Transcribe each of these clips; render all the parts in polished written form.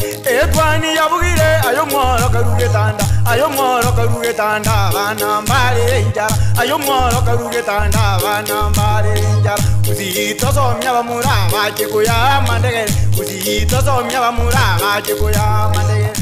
Etwani yabugire aye omworo karue getanda, aye omworo karue getanda, abana mbare enchara, aye omworo karue getanda, abana mbare enchara. Gusii tosomia abamura bache koyaa amandegere, Gusii tosomia abamura bache koyaa amandegere.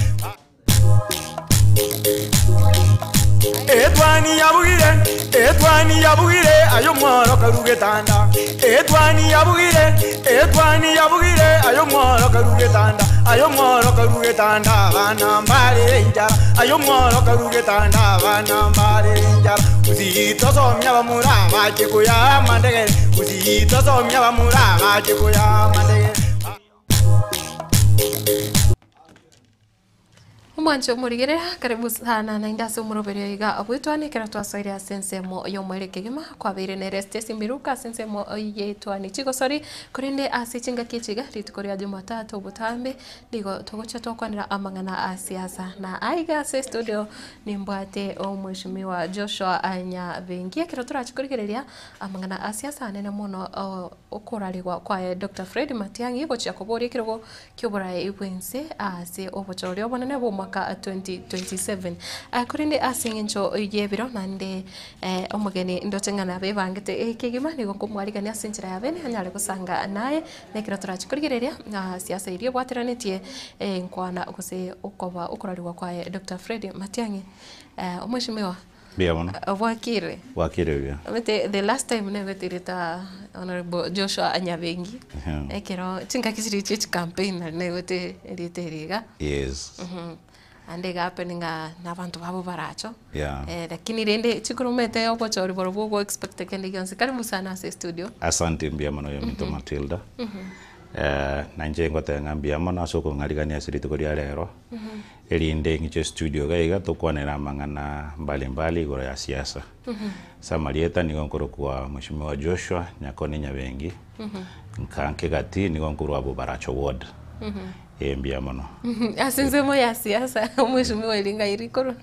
Etwani yabugire, etwani yabugire, aye omworo karue getanda. Etwani yabugire, etwani yabugire, aye omworo karue getanda. Aye omworo karue getanda, abana mbare enchara. Aye omworo karue getanda, abana mbare enchara. Gusii tosomia abamura bache koyaa amandegere, Gusii tosomia abamura bache koyaa amandegere. Omwanche omorigereria, karibu sana naende ase omoroberio iga bw'etwani ekero twasoire ase ensemo y'omoerio kegima, kwabeire nere Stacy Miruka ase ensemo y'etwani chigosori, korende ase chingaki echi iga rituko ria Jumatatu obotambe, nigo togocha twakwanera amang'ana a siasa. Na aiga ase estudio nimbwate omweshimiwa Joshua Nyabengi ekero torache korigereria amang'ana a siasa anene mono okorarigwa kwaye Doctor Fred Matiang'i gochia koboria ekerogo ki'oboraai bw'ense ase obochori obonene bw'omwaka 2027. Korende ase engencho y'ebiro naende omogeni ndoche ng'a nabebangete ekegima, nigo nkomwarigania ase enchera ya bene anyare gosanga naye, na ekero torache korigereria siasa eria ebwateranetie enkwana gose okoba okorarigwa kwaye Doctor Fred Matiang'i. Omweshimiwa. Mbuya mono. Bwakire? Bwakire buya. Omanyete the last time naigwete erieta Honourable Joshua Nyabengi, ekero chingaki chiria chie chicampaign nari naigwete erieta eri iga. Yes. Naende iga happen ng'a na abanto babo baracho. Yeah. Lakini rende chikoromete obochori borobwo ogo expect kende gionsi. Karibu sana ase estudio. Asante mbuya mono oyominto Matilda. Na inche ngoteba ng'a mbuya mono ase okong'arigania ase rituko ria rero. Erinde ng'iche studio iga iga tokwanere amang'ana mbali mbali igoro ya siasa. Ase amarieta nigo nkorokwa Mweshimiwa Joshua Nyakoni Nyabengi, nka Nkegati nigo nkorwa Bobaracho ward. Ee mbuya mono. Ase ensemo ya siasa Mweshimiwa eri ng'ai rikorwa?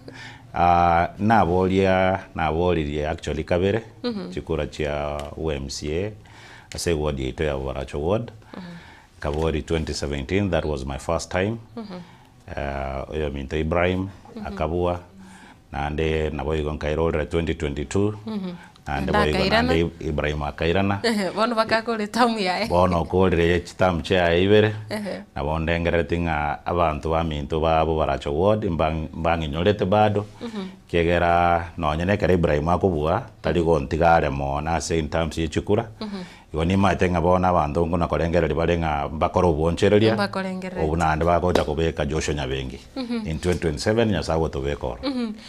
Naboria naboririe actually kabere chikura chia UMCA ase eward yaito ya Bobaracho ward. Nkabori 2017 that was my first time oyominto Ibrahim akabua naende naboigo nkairorera 2022 naende boigo naende Ibrahim akairana. Bono bakakora etamu yaye. Bono okorire chitamu chiaye ibere nabo ndengerereti ng'a abanto baminto ba Bobaracho ward mbang'inyorete bado ekiagera nonye na ekero Ibrahim akobua tari gontiga are mono ase in terms ye chikura. Igo nimaete ng'a bono abanto nkona korengereria bare ng'a mbakore obwonchereria, Mbakorengereretie. obwo naende bagocha kobeka Joshua Nyabengi in 2027 Nyasae agotobeka oro.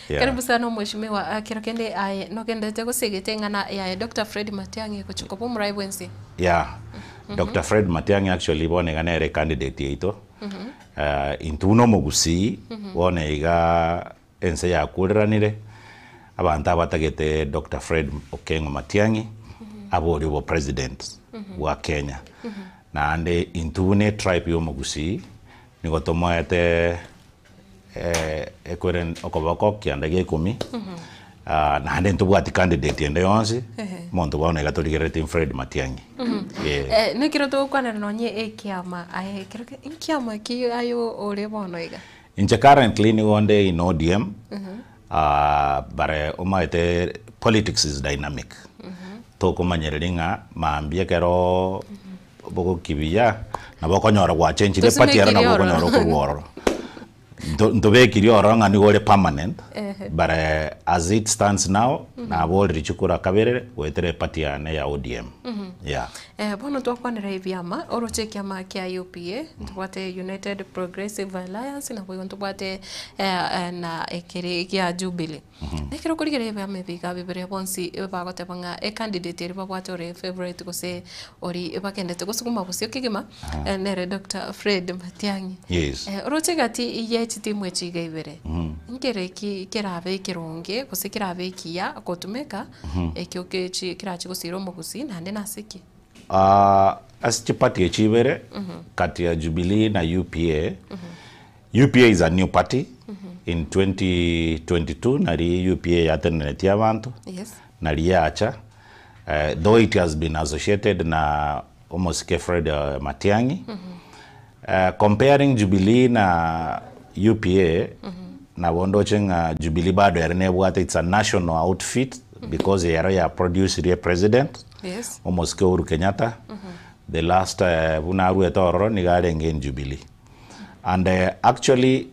Yeah. Karibu sana omweshimiwa ah, kero kende aye nogenderete gosegete eng'ana yaye Doctor Fred Matiang'i gochia koba omorai bwensi. Yeah. Doctor Fred Matiang'i actually bono iga nere candidate yaito. Intwe buna omogusii bono iga Ense yakureranire, abanto abatagete Doctor Fred Okengo Matiang'i abe oria obo president bwa Kenya. Naende intwe buna etribe ya omogusii nigo tomoete ekwere okoboko kianda gia ikomi, naende ntobwati candidate ende yonsi, omonto bono iga torigereretie Fred Matiang'i. Eh. Nekero togokwanera nonye ekiama aye ekero nkiama ki aye ore bono iga? Inche currently nigo nde in ODM but omanyete politics is dynamic tokomanyereria ng'a mambia ekero bogokibiya nabo okonyora gwachenchire eparty ero nabo okonyora okorwa ororo. Nto ntobekirie ororo ng'a nigo ore permanent but as it stands now naborire chikura kabere goetera eparty yane ya ODM yeah. Bono twakwanera ebiama, oroche ekiama kia UPA, ntobwate United Progressive Alliance, naboigo ntobwate na ekere gia Jubilee. Na ekero okorigereria ebiama ebi iga bibere bonsi bagoteba ng'a ecandidate eria babwate ore favourite gose ori bagendete gosuguma bosio kegima, nere Doctor Fred Matiang'i. Yes. Oroche egati ye chitimu echi iga ibere, nkere ki kerabe ekeronge gose kerabe ekiya gotumeka. Ekio kechi kerache gosiira omogusii, naende nase ki? Ase chiparty echi ibere, kati ya Jubilee na UPA, UPA is a new party, in 2022 nari UPA yatenenetie abanto, Yes. nari yacha, though it has been associated na omosike Fred Matiang'i. Comparing Jubilee na UPA, nabo ndoche ng'a Jubilee bado ere nebwate it's a national outfit because ero ya producirie president, Yes. omosike Uhuru Kenyatta, the last buna aruete ororo nigo arenge in Jubilee. And actually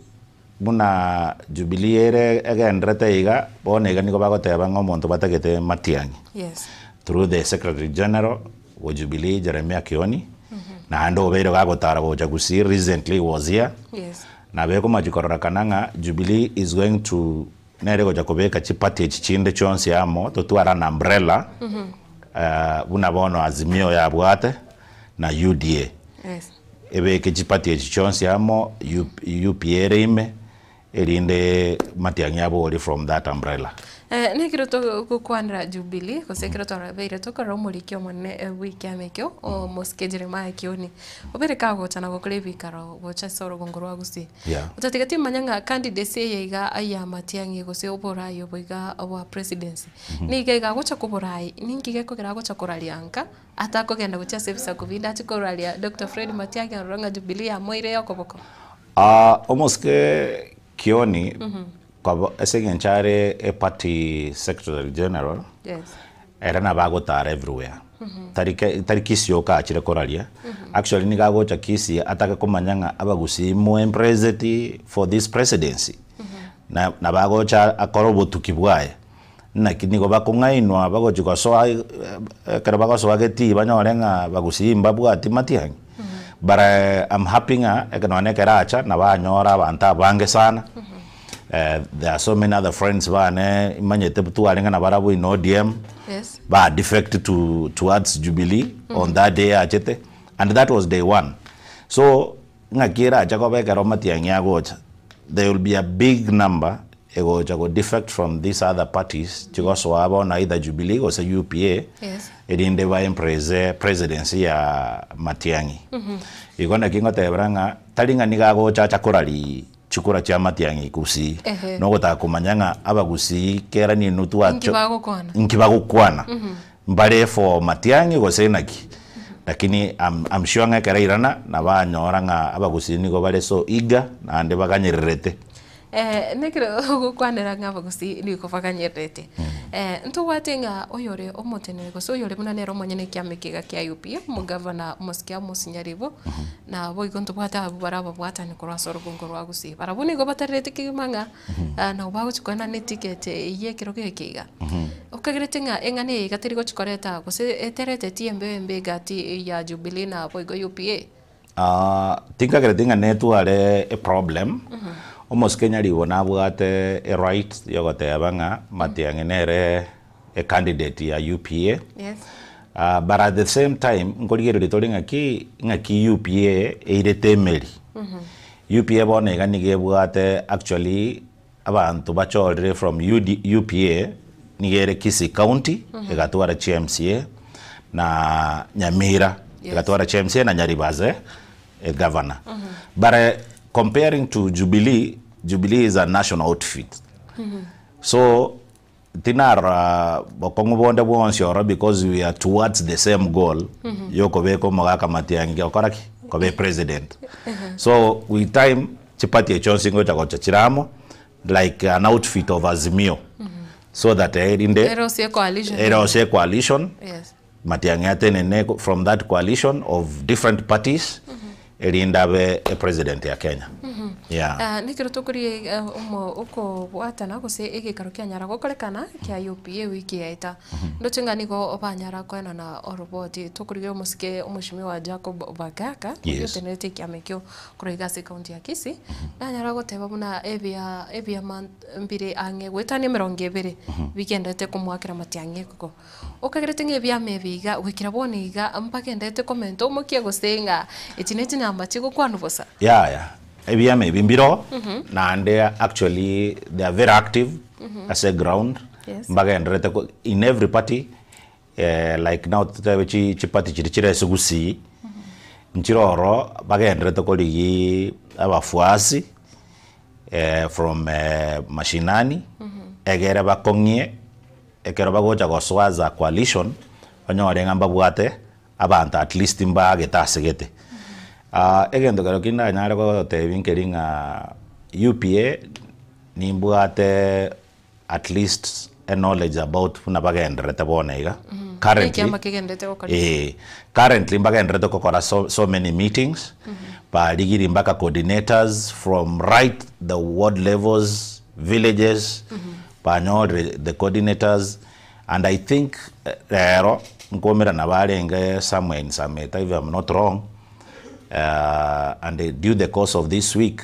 buna Jubilee ere egenderete iga, bono iga nigo bagoteba ng'a omonto batagete Matiang'i. Yes. Through the secretary general wa Jubilee Jeremiah Kioni, naende obeire gagotara gocha Gusii recently he was here, Yes. nabo ekomachi kororekana ng'a Jubilee is going to nere egocha kobeka chiparty echi chinde chionsi amo totware an umbrella buna bono Azimio yabwate na UDA. Yes. Ebeke chiparty echi chionsi amo UPA ere ime erinde matiang'i abori from that umbrella. Nekero togokwanera Jubilee, gose ekero twarabeire tokorora omoriki omonene bw'ekiama ekio, omosike Jeremiah Kioni, obere kagocha na gokora ebikaro gocha ase orogongo rwa Gusii. Yeah. Otatiga timanya ng'a candidacy eye iga ya Matiang'i gose oborai obo iga bwa presidency, niga iga agocha koborai, ninki gekogera agocha koraria nka, atakogenda gochia ase ebisaku binde ache koraria Doctor Fred Matiang'i arore ng'a Jubilee yamoire okoboko? Omosike Kioni kwabo ase eng'encho are e party secretary general, Yes. ere nabo agotara everywhere. Tari ke tari Kisii oka achire koraria, actually nigo agocha Kisii atake komanya ng'a abagusii moembraceti for this presidency. Na nabo agocha akore obotuki bwaye, naki nigo bakong'ainwa bagochi gosoa ekero bagosoa getii banyore ng'a bagusii mbabwati matiang'i. But I'm happy ng'a eke nonye ekero acha nabanyora abanto abange sana, there are so many other friends bane imanyete twarenge nabarabwo in ODM, Yes. ba defect to towards Jubilee on that day achete and that was day one. So ng'aki erache koba ekero matiang'i agocha, there will be a big number egocha go defect from these other parties chigosoa bono either Jubilee gose UPA Yes. erinde ba embrace presidency ya Matiang'i. Igo naki ngotebera ng'a tari ng'a nigo agocha acha korari chikura chia Matiang'i Gusii, Ehe. nogotaka komanya ng'a abagusii kera ninwe Inki twacho bagokwana? inki bagokwana mbare for Matiang'i gose naki. Lakini I'm, I'm sure ng'a ekero airana nabanyora ng'a abagusii nigo bare so eager naende baganyererete. Nekero ogokwanera ng'a abagusii nigo baganyererete, ntobwate ng'a oyore omoteneneri gose oyore buna nere omonyene ekiama eke iga kia UPA, omogavana omosike Amos Nyaribo, na boigo ntobwate abwo bare ababwatani korwa ase orogongo rwa Gusii. Barabwo nigo batarereti kegima ng'a nabo bagochi koenana eticket eywo ekerogo eke iga. Okagerete ng'a eng'ana eye iga teri gochi koreta gose etereteti embeo embe egati ya Jubilee na boigo UPA? Tinkagereti ng'a netware eproblem, omosike Nyaribo nabwate eright yogoteba ng'a Matiang'i nere ecandidate ya UPA, Yes. but at the same time nkorigereria tore ng'aki ng'aki UPA eirete emeri. UPA bono iga nigo ebwate actually abanto bachorire from UD UPA nigo ere Kisii County egatwara chi MCA na Nyamira Yes. egatwara chi MCA na Nyaribo as a a governor. But comparing to Jubilee, Jubilee is a national outfit. So tinarora bokong'u bonde bwonsi oro because we are towards the same goal yokobeka omogaka Matiang'i gokora ki? Koba epresident. So with time chiparty echio chionsi ngocha gocha chire amo like an outfit of Azimio so that erinde Ere ase ecoalition. ere ase ecoalition Yes. Matiang'i atenene from that coalition of different parties erinde abe epresident ya Kenya. Yeah. Ah, nekero tokoria omo okobwatana gose egekaro kianyara gokorekana kia UPA wiki yaeta ndoche ng'a nigo banyara koenana oroboti tokorigia omosike omweshimiwa Jacob Bagaka oyio Yes. otenerete ekiama ekio korwa iga ase ekaunti ya Kisii nanyara goteba buna ebia ebiama mbire ang'e goetania emerongo ebere bigenderete komoakera matiang'i ekoko. Okagerete ng'a ebiama ebi iga goikera bono iga mbagenderete komenta omokia gose ng'a echi ne chinamba chigokwanwa bosa? Yaya, ebiama ebi mbiroo, naende actually they are very active ase eground, Yes. mbagendererete ko in every party like now totebe chi chiparty chiria chire ase gusii, nchire ororo bagendererete korigia abafuasi from mashinani, egere bakong'ie Ekero bagocha gosoa as a coalition, onyore ng'a mbabwate abanto at least mbaagete ase gete. Egento kero ki ndanyare gotebia nkeri ng'a UPA nimbwate at least a knowledge about buna bagendererete bono iga, currently, Ekiama kegendererete gokora eh, currently mbagendererete gokora so, so many meetings, barigirie mpaka coordinators from right the ward levels, villages, banyorire the coordinators and I think rero nkomerana barenge somewhere in Sameta if I'm not wrong, and due the course of this week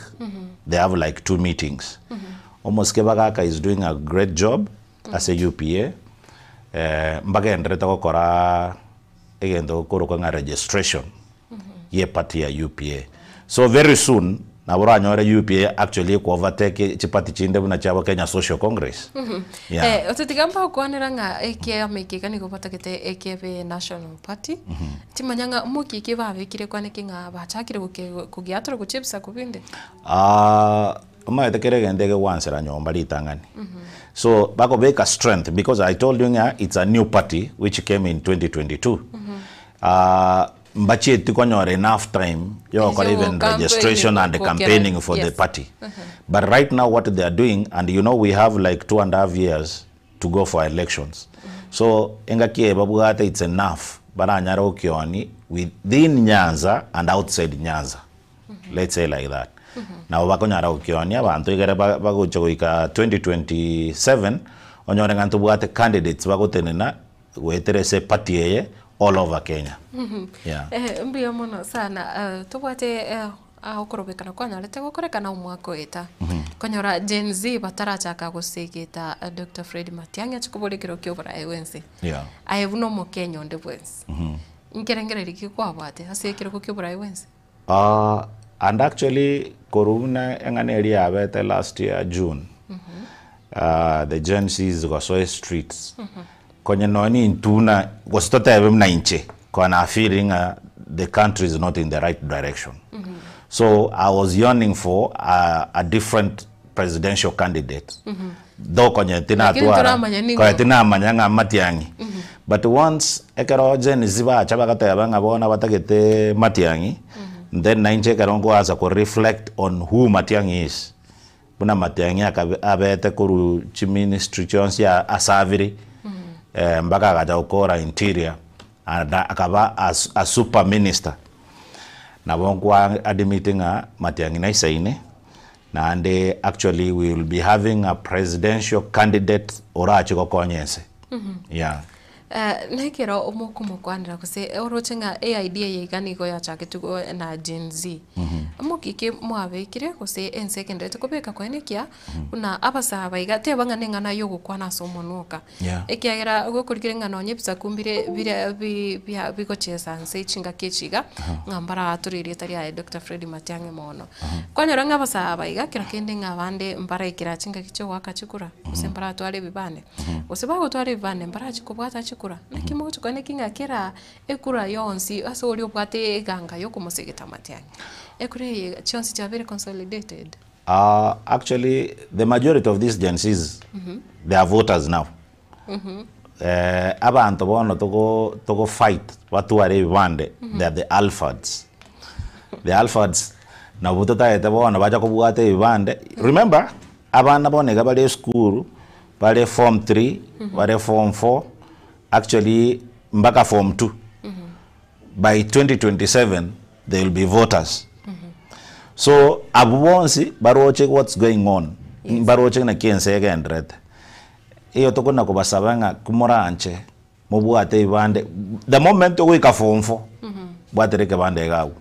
they have like two meetings. Omosike Bagaka is doing a great job ase UPA, mbagenderete gokora egento gekorokwa ng'a registration ye party ya UPA. So very soon nabo oranyore UPA actually eko overtake chiparty chinde buna chiabo Kenya Social Congress. Yeah. Eh, otetiga mbagokwanera ng'a ekiama eke iga nigo batagete ekebe national party, timanya ng'a moki ki babekire kwane ki ng'a bachakire goke kogiatora gochia ebisaku binde? Omanyete kera egento egegwansera nyomba ritang'ani. So bakobeka strength because I told you ng'a it's a new party which came in 2022. Mbachieti konyora enough time yogokora Erio even campaign registration and gokera, campaigning for the yes. party. But right now what they are doing and you know we have like 2.5 years to go for elections. So engaki eye babwate it's enough baranyare gokioni within Nyanza and outside Nyanza. Let's say like that. Nabo bakonyara gokionia abanto egere bagocha goika 2027 onyore ng'a ntobwate candidates bagotenena goetera ase eparty eye all over Kenya. Yeah. Eh, mbuya mono sana. Eh, tobwate eh, okorobekana kwanyarete gokorekana omwaka oeta. Konyora Gen Z batarachaka gosegeta Dr. Fred Matiang'i ache kobora ekero kia oborae bwensi. Yeah. Aye buna omokenya onde bwensi. Nkerengererio ki kwabwate ase ekerogo kia oborae bwensi? And actually korwa buna eng'ana eria yabete last year June, the Gen Zs gosoa estreets, konye nonya intwe buna gose totebe buna inche, konya na feeling ng'a the country is not in the right direction. So I was yearning for a, a different presidential candidate, though konye Lakini tinatwara, toramanya ning'o. konye tinamanya ng'a Matiang'i. But once ekero Gen Z bacha bagateba ng'a bono batagete Matiang'i, then nainche ekero nkoansa ko reflect on who Matiang'i is, buna Matiang'i akabe abete korwa chiministry chionsi asavire, mpaka agacha gokora interior, and akaba a a super minister. Nabo nkwa admit ng'a Matiang'i naisaine, naende actually we will be having a presidential candidate orache gokonya ense. Yeah. Nekero omokomokwanera gose oroche ng'a eidea eye iga nigo yachaketwe na Gen Z. Moki ki mwabekire gose ense egenderete kobeka koenekia buna abasae iga teba ng'a neng'ana ya ogokwana ase omonwa oka. Yeah. Ekiagera gokorikire ng'a nonye ebisaku mbire bire bi bia bigochesa nse chingaki echi iga, ng'a mbaratore erieta riaye Doctor Fred Matiang'i mono. Kwanyora ng'a abasae aba iga kero kende ng'a abande mbaraikera chingaki chia ogoaka chikura, gose mbaratware ebibande, gose bagotwara ebibande mbarachie kobwata chikura. Naki mogochi koaneki ng'a kera ekura yonsi ase oria obwate eganga ya okomosegeta Matiang'i, ekura eye chionsi chiabeire consolidated. Actually the majority of these Gen Zs they are voters now. Abanto bono togo togo fight batware ebibande they are the alphads. The alphads nabwo totagete bono bacha kobwata ebibande. Remember abana bono iga bare esukuru bare form three, bare form four, actually mpaka form two. By 2027 they will be voters. So abwo bonsi baroche what's going on, mbaroche naki ense egenderete. Eyo tokona kobasaba ng'a komoranche mobwate ebibande, the moment ogoika form four, bwatera ekebande iga agwo.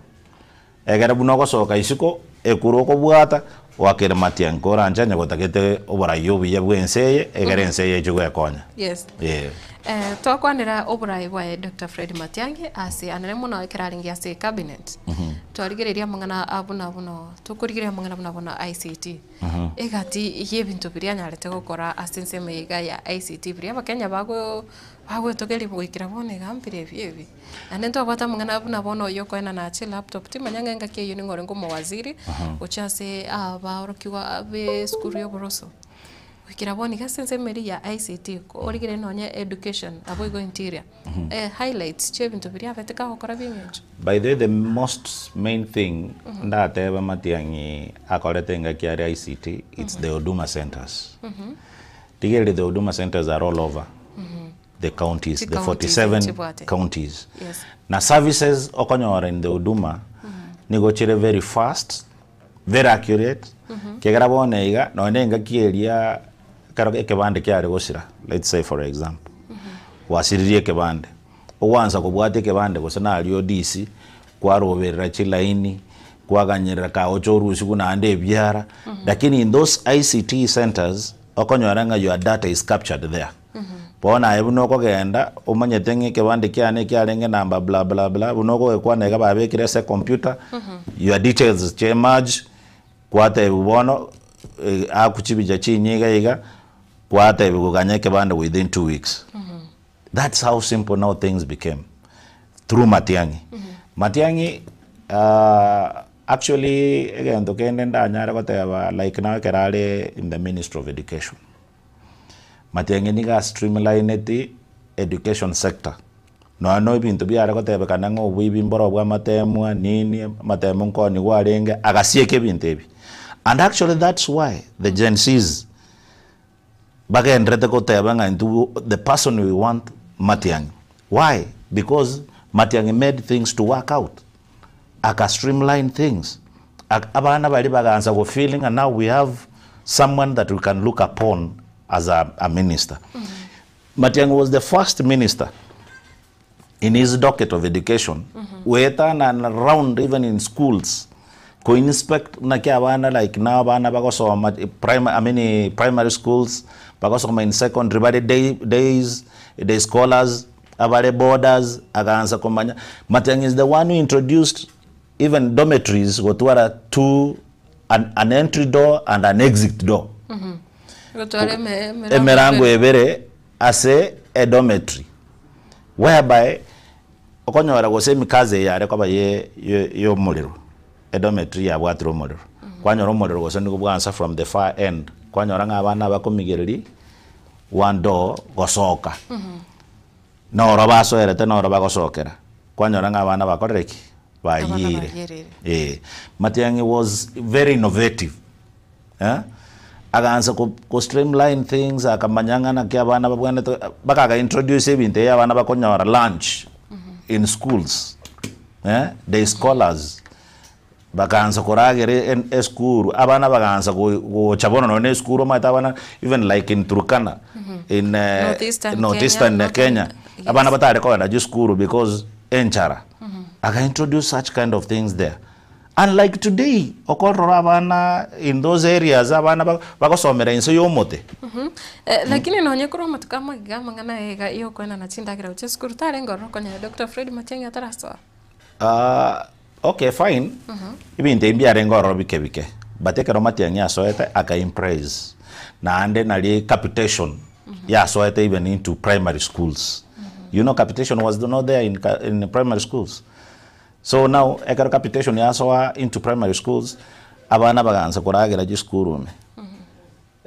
Ekero buna ogosoka isiko, ekura okobwata, oakere Matiang'i koranche onye gotagete oborai obuya bwa ense eye, egere ense eye eche goekonya. Yes. Eh. Eh, twakwanera oborai bwaye Dr. Fred Matiang'i ase anene mono ekero arenge ase cabinet. Twarigereria amang'ana a buna bono, tokorigereria amang'ana buna bono ICT. Egati y'ebinto biria anyarete gokora ase ensemo eye iga ya ICT biria abakenya bago bagoetogeria goikera bono iga mbire ebi ebi. Naende ntwabwate amang'ana buna bono oyio okoenana chilaptop timanya ng'a engaki eyio ning'o orenge omowaziri, gochia ase abaorokigwa be esukuru ya oboroso. Goikera bono iga ase ensemo eria ya ICT, origere nonye education, naboigo interior, highlights chia ebinto biria abete kagokora bia eng'encho. By the way the most main thing ndatebe Matiang'i akorete engaki are ICT it's the Huduma centers. Rigereria the Huduma centers are all over the counties, the Chicounties 47 nchibwate. counties. Yes. Na services okonyora in the Huduma nigo chire very fast very accurate, ekiagera bono iga nonye na engaki eria ekero ekebande kiare gosira, let's say for example, gwasiririe ekebande, ogwansa kobwatia ekebande gose naria odisi, kwaroberera chilaini, kwaganyerera kagocha orusiwu naende ebiara, lakini in those ICT centres, okonyora ng'a your data is captured there. Bono aye buna okogenda, omanyete ng'a ekebande kiane ekiarenge namba bla bla bla, buna okogekwana iga babekire ase ecomputer, your details chia emerge, kwatebiwa bono akwe chibicha chinye iga iga, kwatebiwa ganya ekebande within 2 weeks. That's how simple now things became through Matiang'i. Matiang'i actually egento kende ndanyare goteba like now ekero are in the ministry of education. Matiang'i nigo a streamlineti education sector, nonya na ebinto biare gotebekana ng'a oboibi mboro bwa amatemwa nini, amatemo nkonigwa arenge, agasieka ebinto ebi. And actually that's why the Gen Zs bagenderete goteba ng'a intwe the person we want Matiang'i. Why? Because Matiang'i made things to work out, aka streamline things, abana baria bagansa go feel ng'a now we have someone that we can look upon as a minister. Matiang'i was the first minister in his docket of education goetana round even in schools ko inspect naki abana like now abana bagosoma primary, I mean, primary schools bagosoma in secondary bare day, days day scholars abare boarders agansa komanya. Matiang'i is the one who introduced even dormitories gotwara two an entry door and an exit door. Gotwara emerango ebere ase edormitory whereby okonyora gose emikazi eye yare koba ye ya omorero edormitory yabwatire omorero kwanyora omorero gose nigo bwansa from the far end kwanyora ng'a abana bakomigereri one door gosoka noro basoerete noro bagosokera kwanyora ng'a abana bakorire ki bayire. Bayerire. Matiang'i was very innovative, eh? Agansa ko streamline things akamanya ng'a naki abana babwenerete bakaga introduce ebinto ebi abana bakonyora lunch in schools, eh? Day scholars bakansa koragera esukuru abana bagansa gocha bono nonye na esukuru omanyete abana even like in Turkana in Northeastern northeastern Kenya, Kenya, northern, yes. Abana batare kogenda chisukuru because enchara aka introduce such kind of things there. Unlike today okorora abana in those areas abana bagosomera inse ya omote. Lakini nonye korwa amatuko amagiga amang'ana iga yokoenana chindagera gochia esukuru tarenge ororo okonyora Dr. Fred Matiang'i atarasoa. Okay fine, ebinto ebi mbiarenge ororo bike bike but ekero Matiang'i asoete aka impress naende nari capitation yasoete even into primary schools. You know capitation was not there in primary schools. So now ekero capitation yasoa into primary schools abana bagansa koragera chisukuru ime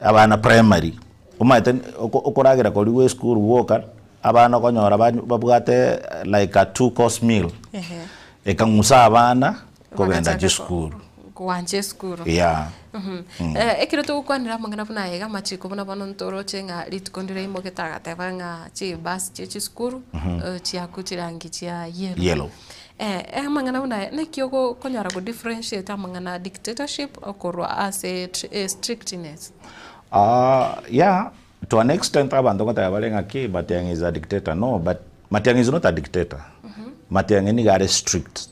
abana primary omanyete okoragera koria gwa esukuru gwoka abana okonyora babwate like a two course meal ekang'usa abana kogenda Bagachaka chisukuru. Koancha esukuru. Yeah. Ekero togokwanera amang'ana buna aya iga amachiko buna bono ntoroche ng'a rituko ndire imogete agateba ng'a chibasi chia chisukuru chiaku chirangi chia yellow. Yellow. Amang'ana buna aya naki okonyora go differentiate amang'ana dictatorship okorwa ase strictness? Yeah, to an extent abanto goteba bare ng'aki Matiang'i is a dictator. No, but Matiang'i is not a dictator. Matiang'i nigo are strict.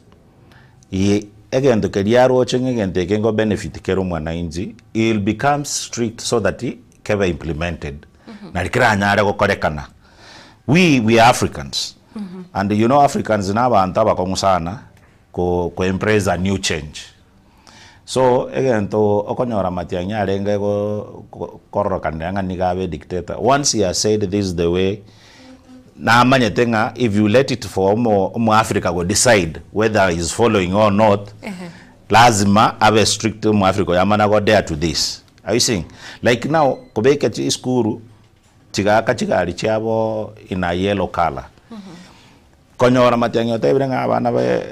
Ye egento keria aroche ng'a egento eke ngo benefit kere omwananchi, he will become strict so that kebe implemented. Nari keranyare gokorekana. We are Africans. And you know Africans na abanto abakong'u sana ko embrace a new change. So egento okonyora Matiang'i arenge kororokanera ng'a nigo abe dictator. Once he has said this is the way, namanyete ng'a if you let it for omo Africa go decide whether he is following or not, lazima abe strict omo Africa oyo amana go dare to this. Are you seeing? Like now kobeka chisukuru chigaaka chigari chiabo in a yellow colour. Konyora Matiang'i otebire ng'a abana be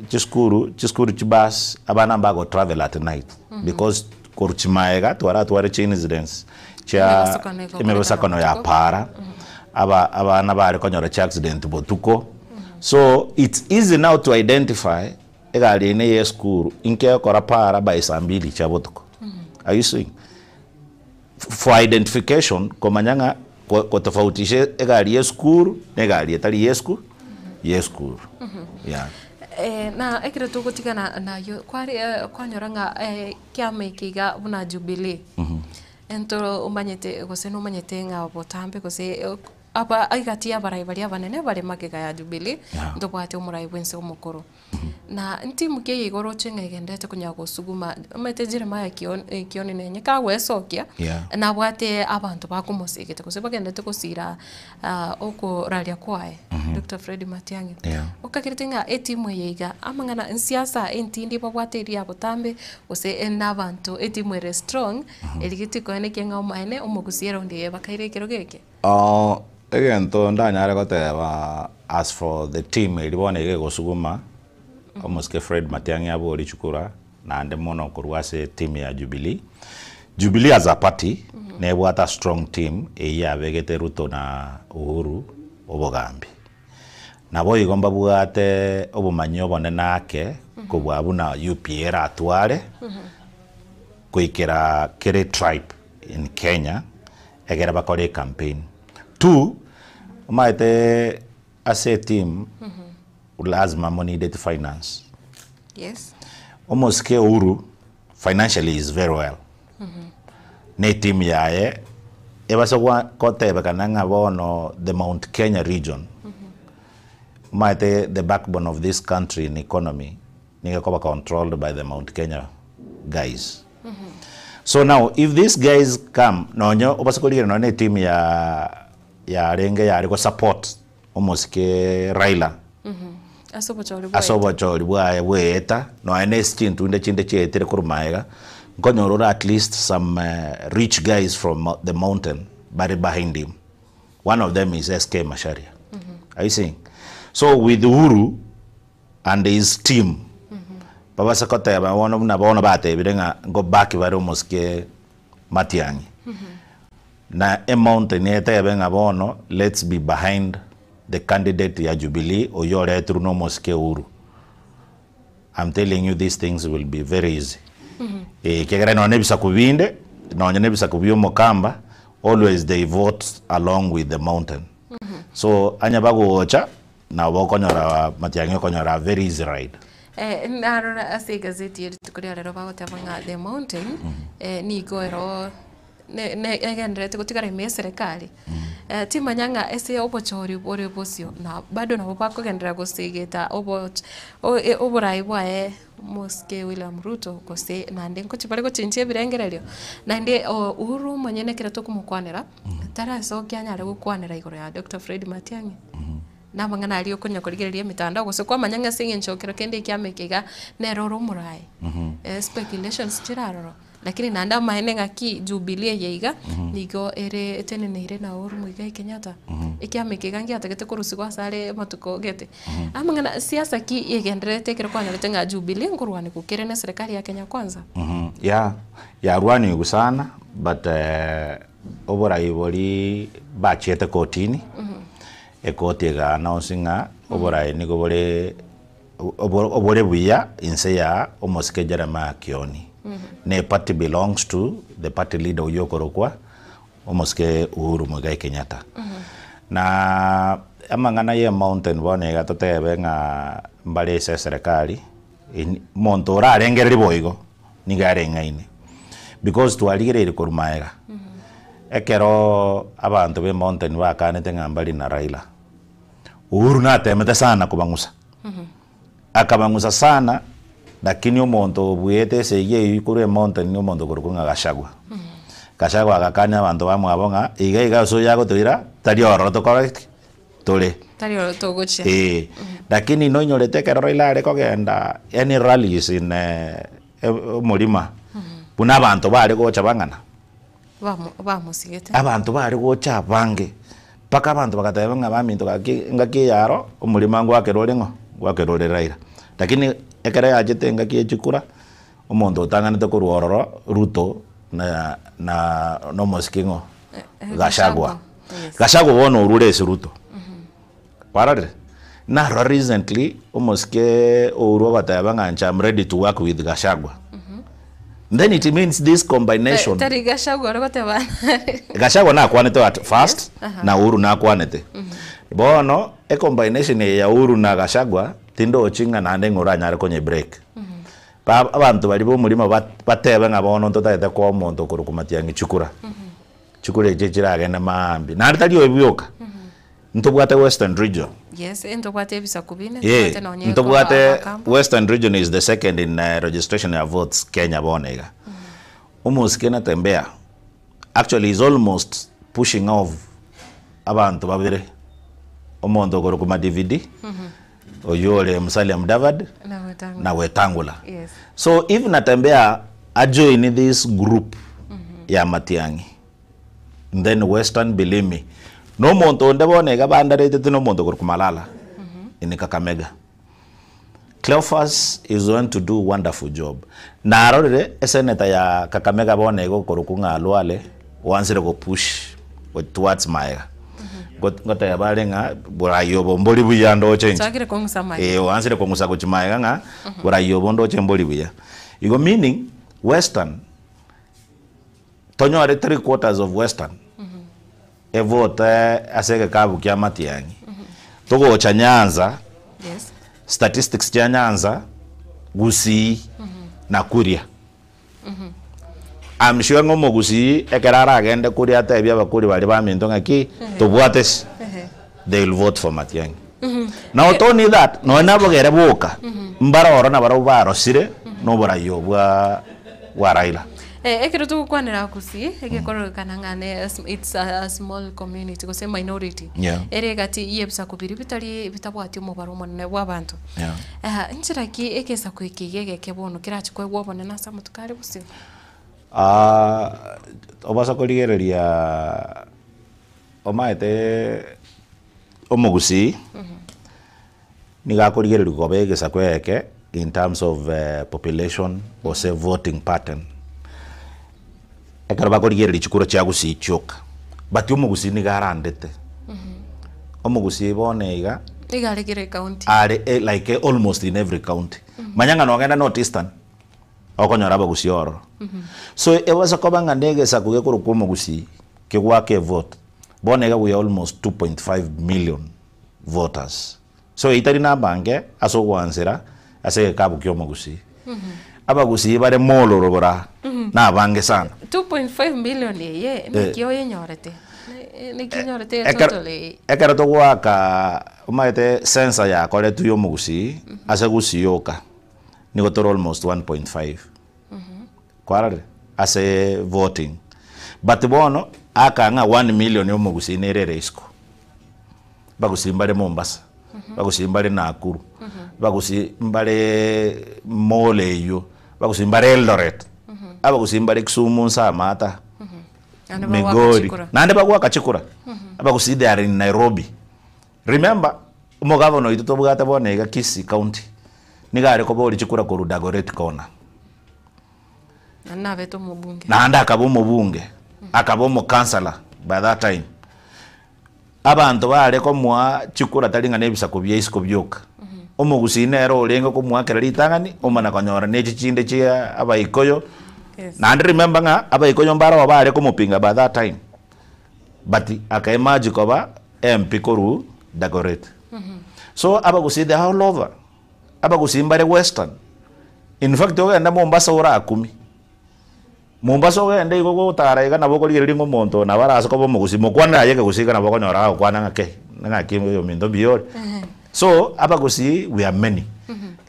chisukuru, chisukuru chibus, abana mbago travel at night because korwa chimaega twaratware chi incidents chia Emebasokano egokorekana emebasakano ya botuko. para, aba abana bare konyora chi accident botuko. So it's easy now to identify egari eye neye esukuru, inki egokora para by saa mbili chia botuko. Are you seeing? For identification, komanya ng'a ko kotofautisha egari ya esukuru na egari etari ya esukuru ya esukuru, yeah. Na ekero togotigana nayio kware kwanyora ng'a kiama eke iga buna Jubilee, ntoro omanyete gose nomanyete ng'a botambe gose aba egati ya abarai baria abanene bare magega ya Jubilee, ntobwate omorai bwense omokoro. Na ntimu ki eye igoro oche ng'a egenderete konya gosuguma, omanyete Jeremiah Kioni Kioni nenye kagwesokia, Yeah. nabwate abanto bakomosegete gose bagenderete gosira okoraria kwaye, Doctor Fred Matiang'i. Yeah. Okagerete ng'a etimu eye iga, amang'ana nsiasa entindi babwate eria ya botambe, gose na abanto etimu ere strong, erigetie koenekia ng'a omaene omogusia eraundi eye bakaire ekerogo eke. Egento ndanyare goteba as for the team eria bono iga egosuguma, omosike Fred Matiang'i abori chikura naende mono korwa ase team ya Jubilee. Jubilee as a party nebwate a strong team eyio yabegete Ruto na Uhuru obogambi. Naboigo mbabwate obomanyi obonene ake kobua buna UPA eratware goikera kere tribe in Kenya Ekero bakora ecampaign. Two, omanyete ase eteam lazima monideti finance. Yes. Omosike Uhuru financially is very well. Na eteam yaye ebase gwa kotebekana ng'a bono the Mount Kenya region, omanyete the backbone of this country in economy nigo ekoba controlled by the Mount Kenya guys. So now if these guys come nonye obase korigereria nonye na eteam ya yarenge yare go support omosike Raila Ase obochori ase bwaye. obochori bwaye bweeta nonye na ase chintunde chinde chiaetire korwa magega, nkonyora ore at least some rich guys from the mountain bare behind him. One of them is SK Macharia. Are you seeing? So with Uhuru and his team babase koteba bono buna bono batebire ng'a ngo back bare omosike Matiang'i na emountain etebe ng'a bono let's be behind the candidate ya Jubilee oyio oretirwe na omosike Uhuru. I'm telling you these things will be very easy. Eh, ekiagera nonya na ebisaku binde, nonya na ebisaku bia omokamba always they vote along with the mountain. So onye bagocha Nabo okonyora matiang'i okonyora a very easy ride. Eh, narora ase egazeti ye rituko ria rero bagoteba ng'a The Mountain eh, nigo ero ne- ne egendererete gotigara ime y'eserekari. Eh, timanya ng'a ase obochori bore bosio na bado nabo bakogenderera gosegeta oboch o- e- oborai bwaye Omosike William Ruto gose naende ngochia bare gochenchia ebirengererio, naende o Uhuru omonyene ekero tokomokwanera, tarasokia anyare gokwanera igoro ya Doctor Fred Matiang'i. Na amang'ana aria okonya korigereria emitandao gose kwamanya ng'a ase eng'encho kero kende ekiama eke iga, nere ore omoraai. Speculations chire aroro, lakini naende amaene ng'aki Jubilee eye iga, nigo ere eteneneire na Uhuru Muigai Kenyatta. Ekiama eke iga ngiatagete korusigwa ase are amatuko gete. Amang'ana siasa ki egendererete ekero kwanyorete ng'a Jubilee nkorwanigwa kere na eserekari ya Kenya Kwanza? Yeah, yarwanigwe sana but oborai boria bachiete kotini, ekoti ega announce ng'a oborai nigo bore obore buya inse ya omosike Jeremiah Kioni. Na eparty belongs to the party leader oyio okorokwa omosike Uhuru Muigai Kenyatta. Na amang'ana ya emountain bono iga totebe ng'a mbare ase eserekari, omonto orarengereria boigo nigo areng'aine because twarigereire korwa magega, ekeroo abanto ba emountain bakanete ng'a mbari na Raila, Uhuru natemete sana kobang'usa, akabang'usa sana lakini omonto obuete esegi eywo korwa emountain na omonto okorokwa ng'a Gachagua. Gachagua agakania abanto bamwabo ng'a iga iga ase oyo agotoira tari ororo tokore ki? Tore. Tari ororo togochia. Eeh, lakini nonyorete ekero Raila are kogenda any rallies in omorima, buna abanto bare gocha bang'ana. Bamo bamosigete. Abanto bare gocha abange, mpaka abanto bagateba ng'a baminto gaki engaki eye aro, omorimo ngwakera ore ng'o? Ngwakera ore Raila. Lakini ekero yachete engaki ya chikura, omonto otang'anete korwa ororo, Ruto na na na omosike ng'o? Gachagua. Yes. Gachagua bono orure ase Ruto. Kwarorire? Narora recently, omosike orwa ogoteba ng'a inche am ready to work with Gachagua. Then it means this combination. Tari Gachagua ore goteba Gachagua nakwanete at first, na Uhuru nakwanete. Bono, ecombination eye ya Uhuru na Gachagua, tindochi ng'a naende ng'a oranyare konye break. Ba abanto baria ba omorimo bat batebe ng'a bono ntotagete koa omonto okorokwa Matiang'i chikura. Chikura echi chiragende maambia. Naende tari oyo bioka, ntobwate Western Region. Yes, ntobwate ebisaku bine, Eh, ntobwate nonye ntobwate Abakamba. Western Region is the second in registration ya votes Kenya bono iga. Omosike Natembeya actually is almost pushing off abanto babere, omonto okorokwa Madividi, oyio ore Musalia Mudavadi, Na Wetangula. na Wetangula. Yes. So if Natembeya ajoin this group ya Matiang'i, then Western believe me, na omonto onde bono iga bandaretete na omonto okorokwa Malala in Kakamega. Cleophas is going to do wonderful job. Narorire esenator ya Kakamega bono iga okorokwa ng'a Alwale oansire go push towards maega. Ngoteba are ng'a borai obo mbori buya ndoche inche. Chakire kong'usa maega. Eh, oansire kong'usa gochia maega ng'a borai obo ndoche mbori buya. Igo meaning Western tonyore 3/4 of Western evote ase egekabu kia Matiang'i. Togocha Nyanza, Yes. statistics chia Nyanza, Gusii na Kuria. I'm sure ng'a omogusii ekero aragende Kuria atebie abakuri baria baminto ng'aki tobwate ase, they will vote for Matiang'i. Not only that, nonya na abagere boka, mbare oro nabarabwo barosire na oborai obwo bwa bwa Raila. Eh, ekero togokwanera Gusii, egekororekana ng'a ne it's a small community gose minority. Yeah. Ere egati y'ebisaku biria bitari bitabwati omobaro omonene bw'abanto. Yeah. Ah, nchera ki egesaku eke iga egeke bono kerache koegwa obonene ase amatuko are bosio? Ah, obasa korigereria omaete omogusii nigo akorigereriwa koba egesaku egeke in terms of population gose voting pattern. Ekero bakorigereria chikura chia gusii chioka, but omogusii nigo arandete. Omogusii bono iga, Nigo are kera ecounty. are like almost in every county. Manya ng'a nogenda North Eastern, okonyora abagusii ororo. So ebase koba ng'a na egesaku gekorokwa omogusii, kegoaka evote, bono iga we are almost 2.5 million voters. So eyio tari namba nke ase ogoansera ase egekabu kia omogusii. Abagusii bare mororo bora na abange sana. 2.5 million eye naki oyenyorete? Naki onyorete Ekero total eye? ekero togoaka omanyete sensa yakoretwe ya omogusii ase gusii yoka nigo tore almost 1.5 kwarorire ase voting but bono aka ng'a 1 million ya omogusii nere ere isiko. Bagusii mbare Mombasa, bagusii mbare Nakuru, bagusii mbare Molo eywo, bagusii mbare Eldoret, abagusii mbare Kisumu nse amaata, Naende bagoaka Migori, chikura. naende bagoaka chikura. Abagusii they are in Nairobi. Remember, omogavana oito tobwate bono iga Kisii county, nigo are koboria chikura korwa Dagoretti Corner. Naende nabete omobunge. Naende akaba omobunge, akaba omokansala by that time. Abanto baare komoa chikura tari ng'a nebisaku bia isiko bioka. Omogusii nere orenge komoakera ritang'ani omana konyora ne echi chinde chia abaikoyo. Yes. Naende remember ng'a abaikoyo mbare oo baare komopinga by that time but aka emerge koba MP korwa Dagoretti. So abagusii they are all over. Abagusii mbare western. In fact ogende Mombasa orakumi. Mombasa ogende igo gotara iga nabo okorigereria ng'a omonto oyo nabo arase koba omogusii, mokwanere aye ekegusii iga nabo okonyora agokwana ng'a kei, ng'aki oyominto mbuya ore. So, abagusii we are many,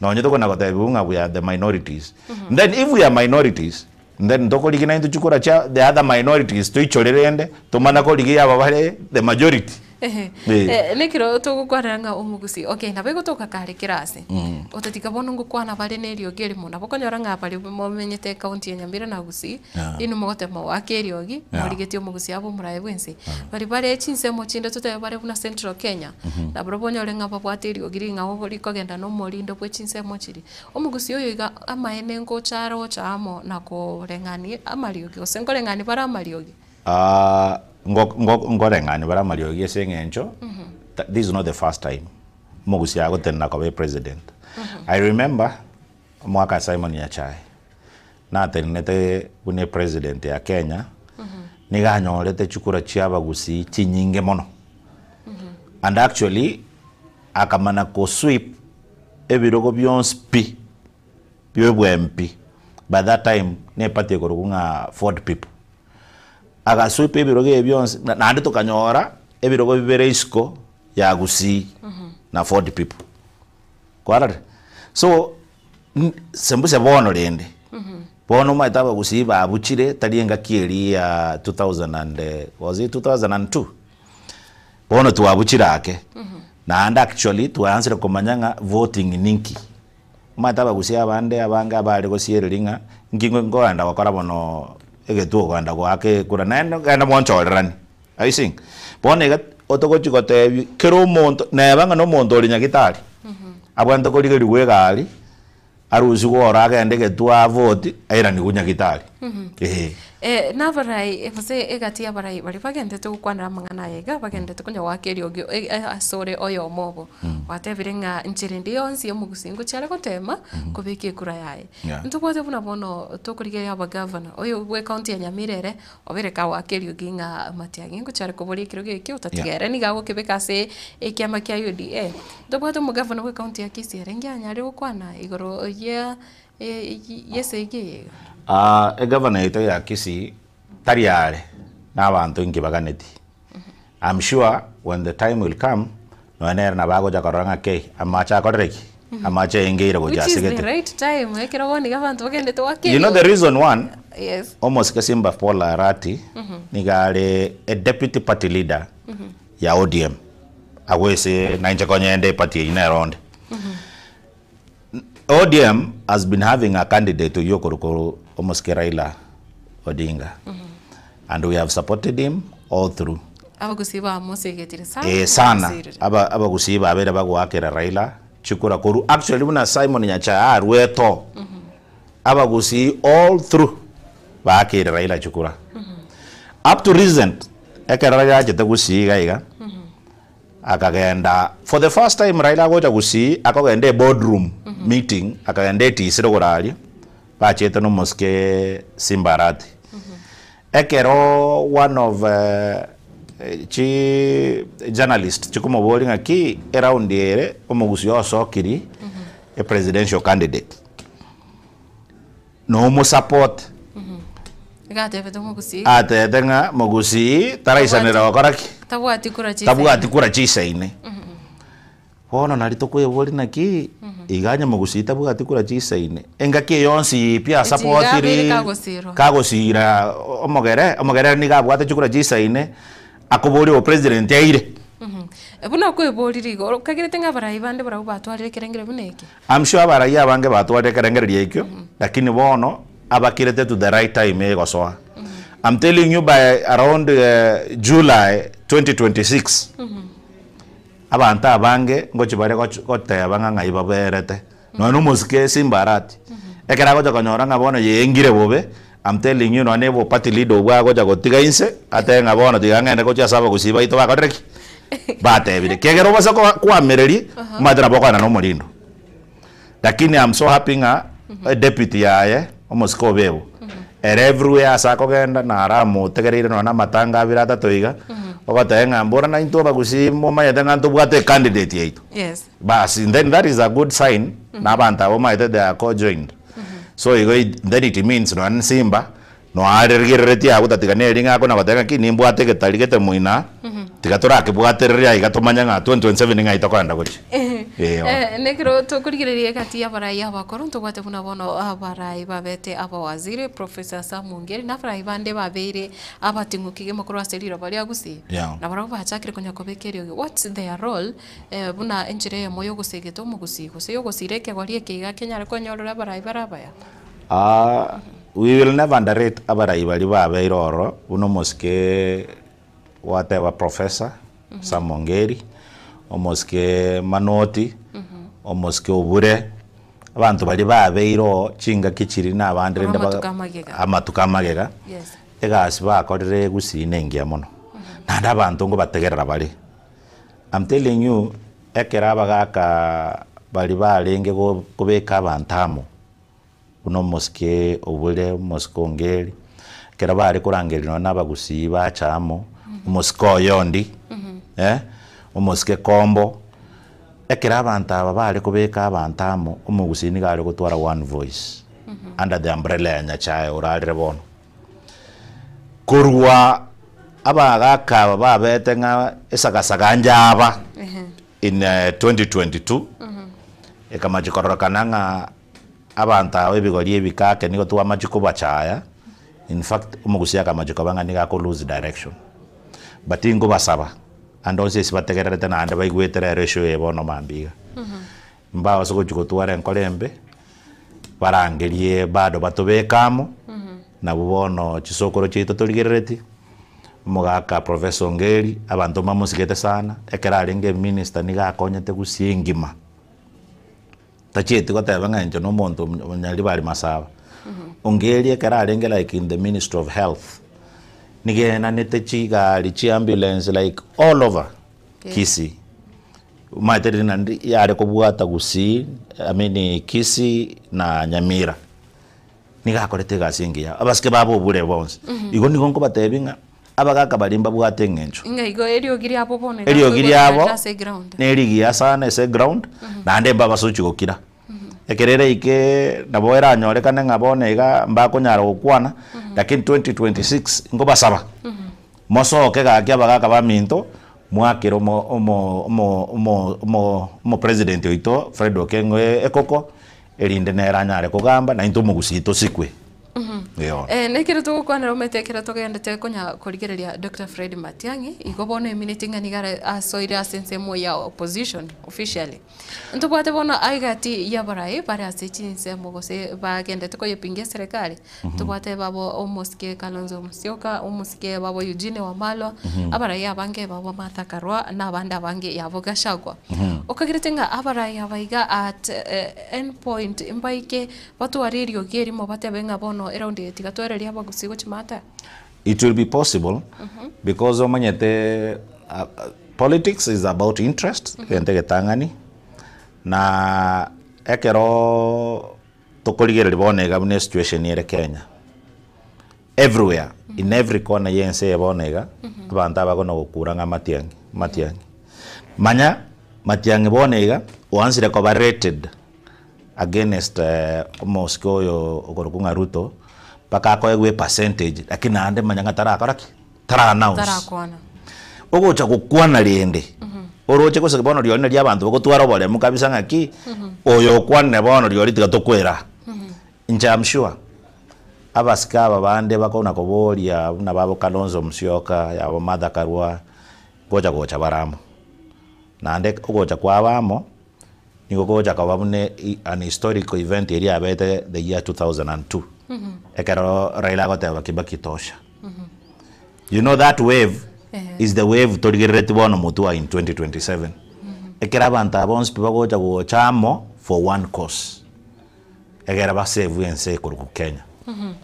nonye tokona gotebiwa ng'a we are the minorities. Then if we are minorities, then tokorigia naintwe chikura chia the other minorities toichore rende, tomana korigia aba bare the majority. Ehe. Eh. Eh, nekero togokwanera ng'a omogusi, okay, nabo egotoka kare kera ase, otatiga bono ngokwana bare na eriogi erimo, nabo okonyora ng'a baria momenyete ekaunti ya Nyamira na Gusii, Yeah. inwe mogotema goaka eriogi, Yeah. morigetie omogusi abe omoraia bwa ense. Baria bare chinsemo chinde totebe bare buna Central Kenya, nabarabwo onyore ng'a babwate eriogi ring'ao rikogenda na omorindo bwe chinsemo chiria. Omogusi oyo iga amaene ngocha arocha amo na koreng'ani amariogi, gose nkoreng'ani bare amariogi. Ah, ngo- ngo- nkoreng'ani bare amariogi ase eng'encho, tha- this is not the first time omogusi agotenena koba epresident. I remember, omwaka Simon Nyachae, natenenete buna epresident ya Kenya, nigo anyorete chikura chia abagusii chinyinge mono. And actually, akamana kosweep ebirogo bionsi pi, bia obwempi, by that time na eparty ekorokwa ng'a Ford People. Agasweep ebirogo ebi bionsi, na naende tokanyora ebirogo bibere isiko ya Gusii na Ford People. Kwarorire? So, sembuse bono rende, bono omanyete abagusii babuchire tari engaki eria ya 2000 and was it 2002? Bono twabuchire ake, naende actually twaansire komanya ng'a voting ninki. Omanyete abagusii abande abange abare gosiereria ng'a nki nkoenda gokora bono egetuo kogenda goaka ekura naende genda mwanchoreranie, are you seeing? Bono iga otogochi gotebia kera omonto neba ng'a na omonto ore nyagitari, abwenerete korigerigwa egari, arusigwe oro agende egetuo avote, airanigwe nyagitari, eh. Nabarai gose egati y'abarai baria bagenderete gokwanera amang'ana aya iga, bagenderete konya goaka eriogi asore oyomo obo, gwatebire ng'a inchera ende yonsi y'omogusii ngochia are gotema kobeka ekura yaye. Yeah. Ntobwate buna bono tokorigereria abagavana, oyo bwe ekaunti ya Nyamira ere, obere kagoaka eriogi ng'a Matiang'i ngochia are koboria ekerogo ekio, otatiga ere nigo agokebeka ase ekiama kia UDA. Ntobwate omogavana bwe ekaunti ya Kisii ere ngianyarire gokwana igoro ya y'esegi eye iga. Egavana yaito ya Kisii tari are na abanto inki baganeti. I'm sure when the time will come nonya nere nabo agocha korora ng'a kei amache akorire ki? Amache aingeire gocha Which ase is the gete. right time ekero bono iga abanto bagendete goaka You know the eriogi. reason one, Yes. omosike Simba Paul Arati nigo are a deputy party leader ya ODM agwo ase nainche konya ende eparty eyio nero onde. ODM has been having a candidate oyio okorokwa omosike Raila Odinga and we have supported him all through. Abagusii bamosegetire sana. Eh, sana bamosirire. aba abagusii babere bagoakera Raila chikura korwa actually buna Simon Nyachae arwete oo abagusii all through baakeire Raila chikura up to recent ekero Raila achete gusii iga iga Akagenda for the first time Raila agocha Gusii akogenda e boardroom meeting akagenda etisire koraria bachete na omosike Simba Arati. Ekero one of chi journalist chikomoboria ng'aki eround ere omogusii osokiri e presidential candidate nomosupport Iga atebete omogusii. Atebete ng'a mogusii taraisanera gokora ki? Tabwati kura chisaine. Tabwati kura chisaine. Bono nari tokweboria naki iga onye mogusii tabwati kura chisaine, engaki eye yonsi pi asapotiri Kagosirwa. kagosira omogere, omogere nigo abwate chikura chisaine, akoboria obopresident aire. Buna okweborire igo, okagerete ng'a abarai bande barabwo batwarire ekerengero buna eke? I'm sure abarai abange batwarire ekerengererio ekio, lakini bono abakirete to the right time egosoa. I'm telling you by around July 2026, abanto abange ngochi bare goteba ng'a ng'ai baberete. Nonya na omosike Simba Arati, ekero agocha konyora ng'a bono yeengire bobe, I'm telling you nonya na obo party leader obwo agocha gotiga inse, atebe ng'a bono tiga ng'ende gochia ase abagusii baito bakorire ki? Batebire. Ekiagera obase koamereria, omanyete nabo okoenda na omorindo. Lakini I'm so happy ng'a deputy yaye omosike Obebo, ere everywhere ase akogenda naro amotegereire nonya na amatanga abere atato iga, ogoteba ng'a mbora naintwe abagusii momanyete ng'a ntobwate ecandidate yaito. Yes. Bas then that is a good sign na abanto aba omanyete they are co-joined. So igo then it means nonya Simba noarigereretie abwo tatiga neri ng'a akona goteba ng'a ki nimbwate egetari gete moina. Tiga torakebwatereria aiga tomanye ng'a 2027 ng'ai tokoenda gochia. Ee bono. Eh, nekero tokorigereria egati y'abarai abakoro ntobwate buna bono abarai babete abawaziri, Professor Sam Ongeri, na abarai bande babeire abating'u kegima korwa ase riroba ria Gusii. Yeah. Na barabwo bachakire konya kobeka eriogi. What's their role eh, buna enchera eyemo yogosegeta omogusii gose yogosira ekegori eke iga kenyare konyorera abarai bare abaya? Ah, we will never underrate abarai baria babeire ororo buna omosike Gwateba Professor Sam Ongeri, omosike Manoti, omosike Obure, abanto baria babeire oo chingaki chiria na abande rende Amatuko baga amagega. amatuko amagega, Yes. egasi bakorire gusii na engiya mono. Naende abanto nkobategerera bare. I'm telling you, ekero abagaka baria barenge go kobeka abanto amo, Buna omosike obure, omosike ongeri, ekero bare korangeria nonya na abagusii bacha amo, omosike oyondi, eh, omosike kombo, ekero abanto aba bare kobeka abanto amo, omogusii nigo are gotwara one voice, under the umbrella ya Nyachae orarire bono. Korwa abagaka aba babete ng'a esagasaga njaba in 2022, ekamachia kororekana ng'a Abanto aba ebigori ebike ake nigo twamachia kobachaya, in fact omogusii akamachia koba ng'a nigo ako lose direction. But inkobasaba, ande onsi ase bategererete naende baigwete rero eshow eye bono mambia iga, mbabase gochia gotwara enkoro embe, barangerie bado batobeke amo, nabwo bono chisokoro chiaito torigerereti, omogaka Professor Ongeri, abanto mbamosigete sana, ekero arenge eminister nigo akonyete gusii engima. Tachieti goteba ng'a inche nomonto omonyaribari masaba. Ongeri ekero arenge like in the ministry of health, nigo enanete chigari chi ambulance like all over Kisii. Omanyete riria naende yare kobwata Gusii, I mean Kisii na Nyamira. Nigo akorete egasi engiya, abasike babo obure bonsi. Igo nigo nkobatebia ng'a abagaka baria mbabwate eng'encho. Ng'a igo eriogi riabo bono iga Eriogi riabo koigwa ase eground. nerigiya sana ase eground, naende mbabase gochia gokira. Ekero eraike nabo eranyorekane ng'a bono iga mbakonyara gokwana, lakini 2026 nkobasaba, mosoke gaki abagaka baminto, mwakere omo omo omo omo omo omopresident oito Fred Okengo ekoko, Erinde nere anyare kogamba, naintwe omogusii tosikwe. Eeh. Eh, nekero togokwanera omanyete ekero togendete konya korigereria Doctor Fred Matiang'i, igo bono emineti ng'a nigo are asoire ase ensemo ya opposition officially. Ntobwate bono aigati y'abarai bare ase chinsemo gose bagendete koyepinga eserekari, ntobwate babo omosike Kalonzo Musyoka, omosike babo Eugene Wamalwa, abarai abange babo Martha Karua, na abande abange yabo Gachagua. Okagerete ng'a abarai aba iga at any point mbaike batware eriogi erimo batebe ng'a bono eraundi eye tiga twererie abagusii gochia maate? It will be possible because omanyete politics is about interest, egento egetang'ani, na ekero Tokorigereria bono iga buna esituesheni ere Kenya, everywhere, in every corner ya ense eye bono iga, abanto aba kono gokura ng'a Matiang'i, Matiang'i. Manya Matiang'i bono iga, oansire koba rated against omosike oyo okorokwa ng'a Ruto, mpaka akoegwa epercentage, lakini naende manya ng'a tarakora ki? Tara announce. Tarakwana. Ogocha gokwana rende, oroche gose bono riori nario abanto bagotwara oboremu kabisa ng'aki, oyo okwanire bono riori tiga tokwera. Inche am sure, abasike aba bande bakona koboria buna babo Kalonzo Musyoka, yabo Martha Karua, ngocha gocha bare amo. Naende ogocha kwabo amo, nigo gocha koba buna an historical event eria yabete the year 2002, ekero Raila agoteba Kibaki tosha. You know that wave is the wave torigerereti bono motwe in 2027. Ekero abanto aba bonsi pi bagocha gocha amo for one cause. Egere ba save ense ekorokwa Kenya.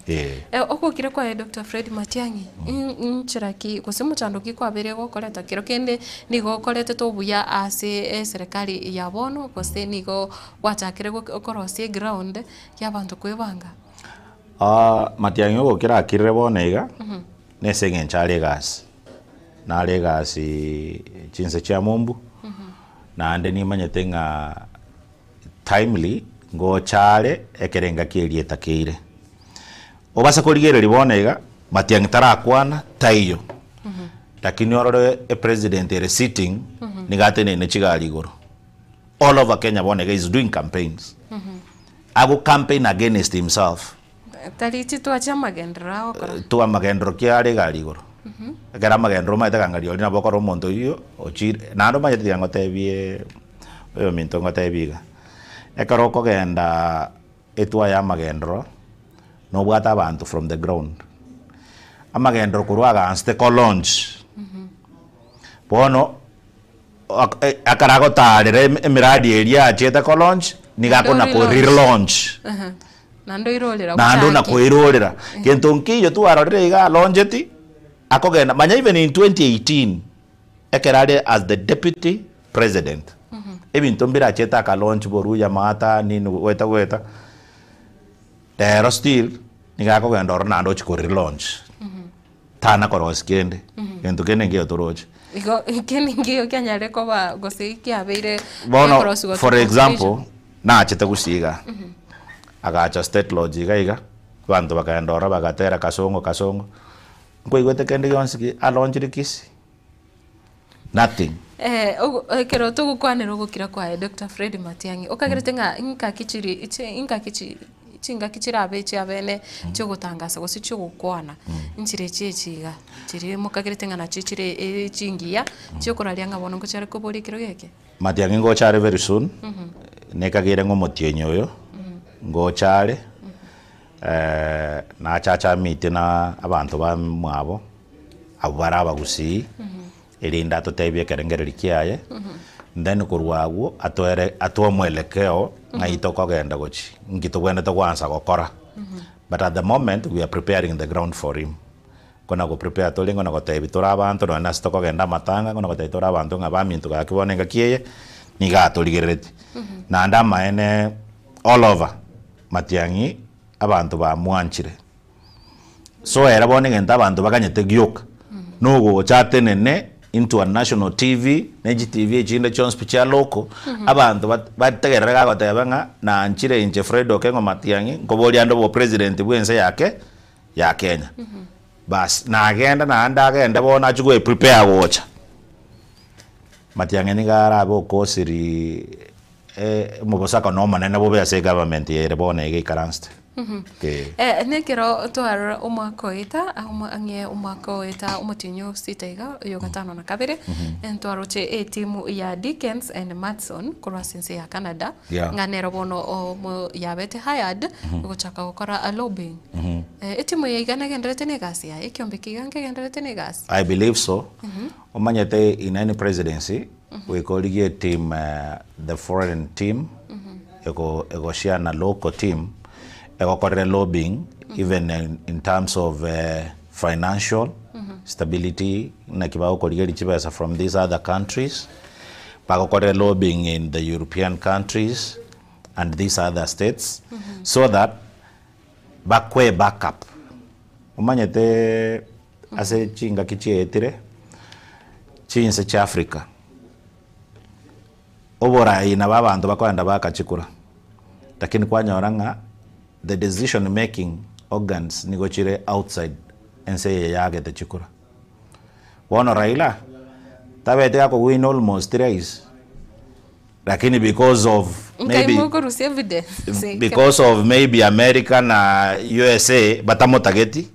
Eh. Eh, ogokira kwaye Dr. Fred Matiang'i, inchera ki gose mochando ki kwabeire gokoreta kero kende nigo okoretete obuya ase eserekari ya bono gose nigo gwachakire korosia eground ya abanto kwebanga? Matiang'i ogokira akirire bono iga, nese eng'encho are egasi, nare egasi chinse chia mumbu, naende nimanyete ng'a timely ngocha are ekero engaki eria etakeire. Obase korigereria bono iga, Matiang'i tarakwana, taiyo. Lakini orore epresident ere sitting nigo ateneine chigari igoro. All over Kenya bono iga is doing campaigns. Ago campaign against himself. Tari chitwache amagenderero agokora. Twa amagenderero ki are egari igoro. Ekero amagenderero omanyete kanga rirorio nabo okora omonto oyio ochire naende omanyete tiga ngotebie oyominto ngotebie iga, ekero okogenda etwa ya amagenderero nobwate abanto from the ground. Amagenderero korwa agansete ko launch, bono ekero agotarera emiradi eria achiete ko launch nigo akona ko relaunch. Naende oirorera Naende ona gochaki. koirorera. Gento nkeiyo twarorire iga aloncheti, akogenda manya even in 2018, ekero are as the deputy president, ebinto mbire achete aka launch boruya maata nini goeta goeta, rero still nigo akogenda ororo naende ochia ko relaunch. Tana korosia kende, gento kende nkeiyo toroche. Igo kende nkeiyo kianyarire koba gose kiabeire Bono gekorosiwa for to example, completion. nachete gusii igaa, agacha state lodge iga iga, abanto bakaenda ororo bagatera kasongo kasongo, nkwaigwete kende gionsi ki alonchire kisii? Nothing. Eh, ogo ekero togokwanera ogokira kwaye Doctor Fred Matiang'i, okagerete ng'a ngaki chiri chi ngaki chi chingaki chirabe echiabene chiogotangasa gose chiogokwana, nchire echi echi iga, chiria mokagerete ng'a nachio chire chingiya, chiokoraria ng'a bono ngochare koboria ekerogo eke? Matiang'i ngocha are very soon, nekageire ng'a omotienyi oyo, ngocha are, nachache ameet na abanto bamwabo, abwo bare abagusii, erinde atotebie ekerengererio kiaye, then korwa agwo atoere atoe omwelekeo ng'ai tokogenda gochia, nki tobwenerete goansa gokora. But at the moment we are preparing the ground for him. Kona go prepare tore ng'a nagotebia tore abanto nonye nase tokogenda amatanga, ng'a nagotebia tore abanto ng'a baminto gaki bono engaki eye, nigo atorigereretie. Naende amaene all over, Matiang'i abanto bamwanchire. So ere bono egento abanto baganyete gioka, nogocha atenene into a national TV, ne chitivi echinde chionsi pi chia local, abanto bat bategerere gagoteba ng'a nanchire inche Fred Okengo Matiang'i, nkoboria ande obopresident bwa ense yake ya Kenya. Baas, nagenda naende agende bono achie goe prepare gocha. Matiang'i nigo arabe okosiri omobosakano omonene bobe ase egovernment ere bono iga eikaransete. Eh. Eh, nekero twarora omwaka oeta, ang'e omwaka oeta omotienyi o sita iga, oyo gatano na kabere, ntwaroche etimu ya Dickens and Matson korwa ase ense ya Canada, Yeah. ng'a nero bono omo yabete hired, gochaka gokora lobbying. Etimu eye iga negendererete na egasi yaye, ekiombe eke iga nkegendererete na egasi. I believe so. Omanyete in any presidency, goika origie team the foreign team ego egoshare na local team egokorere lobbying even in, in terms of financial stability naki bagokorigeria chibesa from these other countries bagokorere lobbying in the European countries and these other states so that bakwe back up. Omanyete ase chingaki chiaetire chinse chia Africa oborai nabo abanto bakoenda bagachikura lakini kwanyora ng'a the decision making organs nigo chire outside ense eye yagete chikura. Bono Raila tabete gakowin almost thrice lakini because of maybe Nkai mokorusia evidence. because of maybe America na USA batamotageti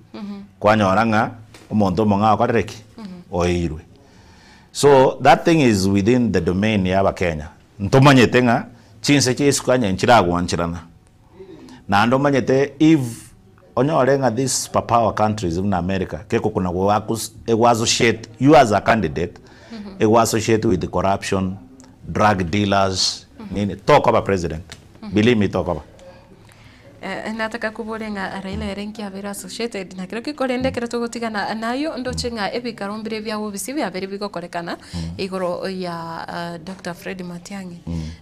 kwanyora ng'a omonto omong'ao okorire ki? Oeirwe. So that thing is within the domain ya abakenya. Ntomanyete ng'a chinse chia isiko onye nchiragwancherana. Naende omanyete if onyore ng'a these super power countries buna America kegokuna goakus ego associate you as a candidate ego associate with corruption, drug dealers nini tokoba president believe me tokoba. Eh, nataka koboria ng'a Raila ere nki abeire associated na kerokio korende ekero togotigana nayo ndoche ng'a ebikaro mbire bia obisi biabeire bigokorekana igoro ya Doctor Fred Matiang'i.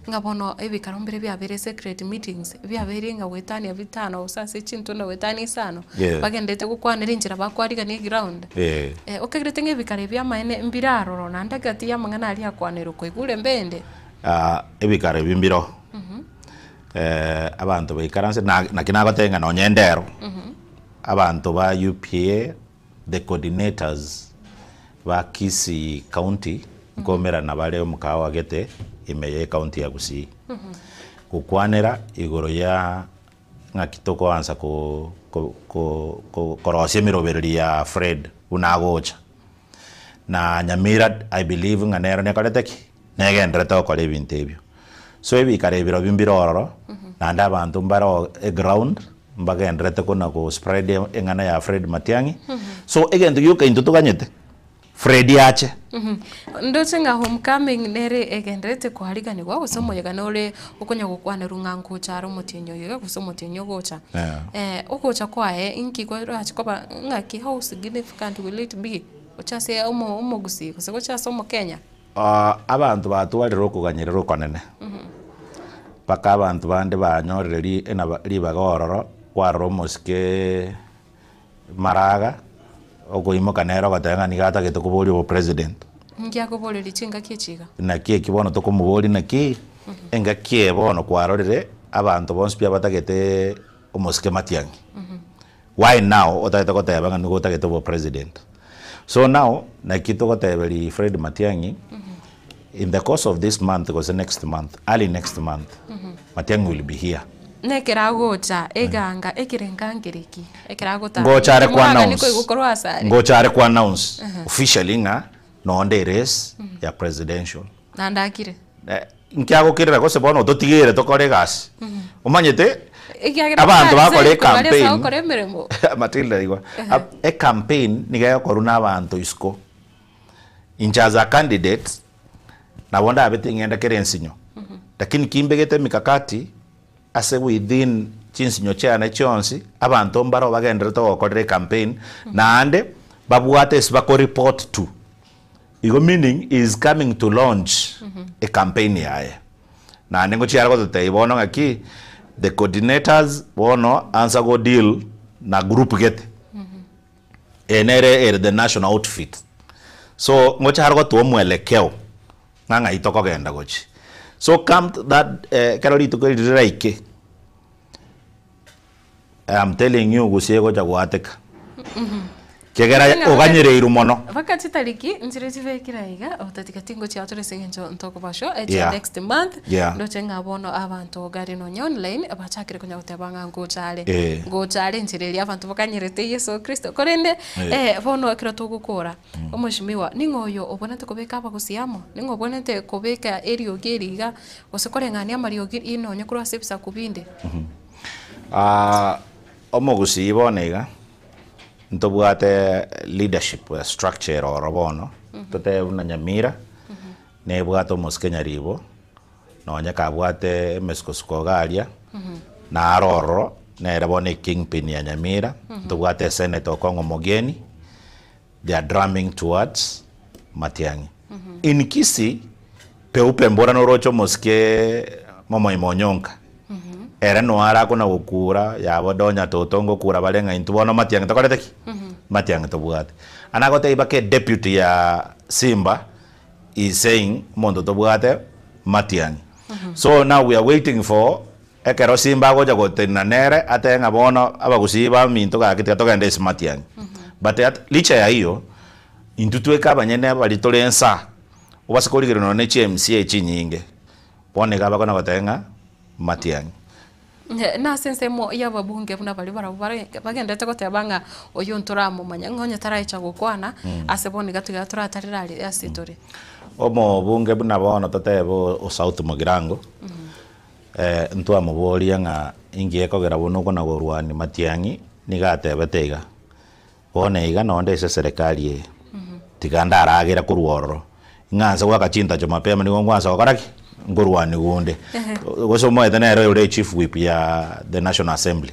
Ng'a bono ebikaro mbire biabeire secret meetings, biabeire ng'a goetania bitano gose ase chintunda goetania isano, Yeah. bagenderete gokwanera enchera bakwarigania eground. Eh. Eh, okagerete ng'a ebikaro ebi amaene mbire aroro naende egati ya amang'ana aria akwanerwe koigure mbende. Ah, ebikaro ebi mbiroo. Abanto baikaranse na naki nagotebia ng'a nonye ndero, abanto ba UPA, the coordinators, Ba Kisii County nkomerana bare omokawa gete ime ye county ya Gusii. Gokwanera igoro ya ng'aki tokoansa ko ko ko ko korosia emerobereria ya Fred buna agocha. Na Nyamira I believe ng'a nero nekorete ki? Negenderete gokora ebinto ebio. So ebikaro ebi birobio mbire ororo, naende abanto mbare oo eground, mbagenderete kona go spread eng'ana ya Fred Matiang'i. So egento gioka intwe toganyete, Fred ache. Ndoche ng'a homecoming nere egenderete koariganigwa gose omoyega nore okonya gokwanerwa ng'a ngocha are omotienyi oyo iga gose omotienyi ogocha. Yeah. Ogocha kwaye inki korache koba ng'aki how significant will it be gocha ase omo omogusii gose gocha ase omokenya? Abanto batwarire okoganyerera okonene, mpaka abanto bande banyorire ri enaba ribaga ororo, kwarora omosike maraga, okoimoka nere ogoteba ng'a nigo atagete koboria obopresident. Inki akoboreria chingaki echi iga? Naki eki bono tokomoboria naki, engaki eye bono kwarorire abanto bonsi pi abatagete omosike Matiang'i, why now otagete goteba ng'a nigo otagete obopresident? So now, naki togoteberia Fred Matiang'i, in the course of this month gose next month, early next month, Matiang'i will be here. Nekero agocha eganga ekerenga nkereki ekero agotara Ngocha are inki moraganie ku-announce, koigwa korwa ase are? ngocha are ku-announce officially ng'a nonde erace ya presidential. Naende akire. Eh, nkiagokerera gose bono ototigere tokore egasi. Omanyete, Ekiagera abanto buna bakora ase korwa aria ase ecampaign, agokora emeremo. Matilda igwa, ecampaign niga egokorwa na abanto isiko. Inche as a candidate, nabo ndabe ting'enda kera ensinyo, lakini kimbegete emikakati ase within chinsinyo chiane chionsi, abanto mbaro bagenderete gokorera ecampaign, naende babwate ase bakoreport to. Igo meaning he is coming to launch ecampaign yaye. Naende ngochia are gototebia bono ng'aki, the coordinators bono ansa go deal na group gete. Eye nere ere the national outfit. So ngocha are gotoa omwelekeo ng'a ng'ai tokogenda gochia. So come that ekero rituko eri riraike, I am telling you gose egocha goateka. Kiagera oganyereirwe mono. Mpaka chitariki nchire chibekire aiga otatiga tingochia tore ase eng'encho ntokobashwa echia Yeah. next month Yeah. ndoche ng'a bono abanto gari nonye online bachakire konya goteba ng'a ngocha are Eh. ngocha are enchera eria abanto bakanyerete Yeso Kristo korende Eh. eh, bono ekero togokora omweshimiwa ning'o oyo obwenerete kobeka abagusii amo? Ning'o obwenerete kobeka eriogi eri iga gose koreng'ania amariogi nonye korwa ase ebisaku binde? Omogusii bono iga, ntobwate leadership structure ere ororo bono, totebe buna Nyamira, nebwate omosike Nyaribo, nonye kabwate emesukosuko iga aria, naro ororo, nere bono ekingpin ya Nyamira, ntobwate esenator Okong'o Omogeni, they are drumming towards Matiang'i. In Kisii, Peupe mbora noroche omosike momoima onyonka. Ere noe arakona gokura, yabo donya toto ngokura bare ng'a intwe bono Matiang'i tokorete ki? Matiang'i tobwate. Ana agotebia mpaka edeputy ya Simba is saying omonto tobwate Matiang'i. So now we are waiting for ekero Simba agocha gotenena nere atebe ng'a bono abagusii baminto gaki tiga togende ase Matiang'i. But at licha ya hiyo, intwe tweka abanyene baria tore nsa, obase korigereria nonya ne chi MCA chinyinge, bono iga bakona goteba ng'a Matiang'i. Nase ensemo y'ababunge buna baria barabwo bare bagenderete goteba ng'a oyio ntoramomanya ng'a onye taraicha gokwana ase bono iga tiga toratarere are ase tore. Omobunge buna bono totebe o South Mugirango, ntwamoboria ng'a inki gekogera buna okona korwania Matiang'i, nigo atebete iga, Bono iga nonde ase eserekari eye, tiga ndaragere korwa ororo, ng'anse goaka chintacho mapema nigo nkwansa gokora ki? Nkorwania onde. Gose omoete nere ore echief whip ya the National Assembly.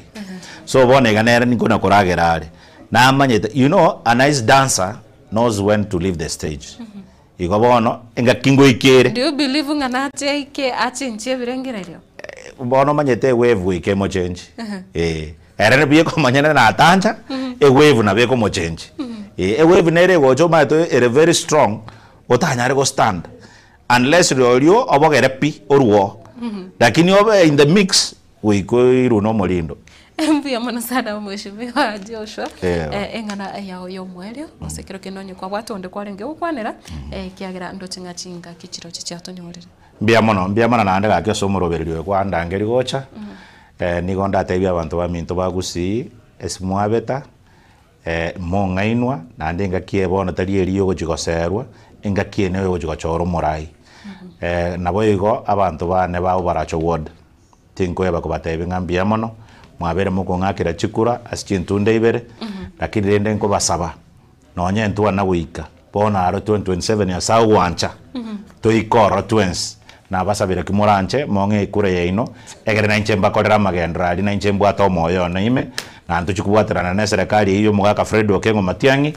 So bono iga nere ninkona koragera are. Namanyete, you know a nice dancer knows when to leave the stage. Igo bono, engaki ngoika ere. Do you believe ng'a nache aike achenchie ebirengererio? Bono omanyete ewave goika emochenji. Eh, ere buya ekomanya nere natancha, ewave nabo ekомochenji. Eh, ewave nere egocha omanyete ere very strong, otanyare gostand, unless rirorio obogere pi orwo. Lakini obe in the mix, goika oirwe na omorindo. Mbuya mono sana mheshimiwa Joshua. Ewa. Eh, eng'ana yao ya omoerio gose ekero kende onye kwabwate onde kwarenge gokwanera ekiagera ndoche ng'a chingaki chirochio chiatonyorire. Mbuya mono, mbuya mono naende gaki ase omorobererio oyo kwandangeria gocha, nigo ndatebie abanto baminto ba Gusii, ase mwabeta, mong'ainwa, naende engaki eye bono tari eria yogochia goserwa, engaki eye nigo yogochia gochora omorai. Nabo igo abanto bane ba Obaracho ward, tinkoeba kobatebia ng'a mbuya mono, mwabeire mokong'akera chikura ase chintunda ibere, lakini rende nkobasaba, nonye ntwana goika bono aro 2027 ase agwancha, toike ororo twensi, nabasabire ki moranche mong'e ekura yaino, egere nainche mbakorere amagenderero aria nainche mbwate omoyo one ime, na ntochie kobwaterana na eserekari eyio ya omogaka Fred Okengo Matiang'i,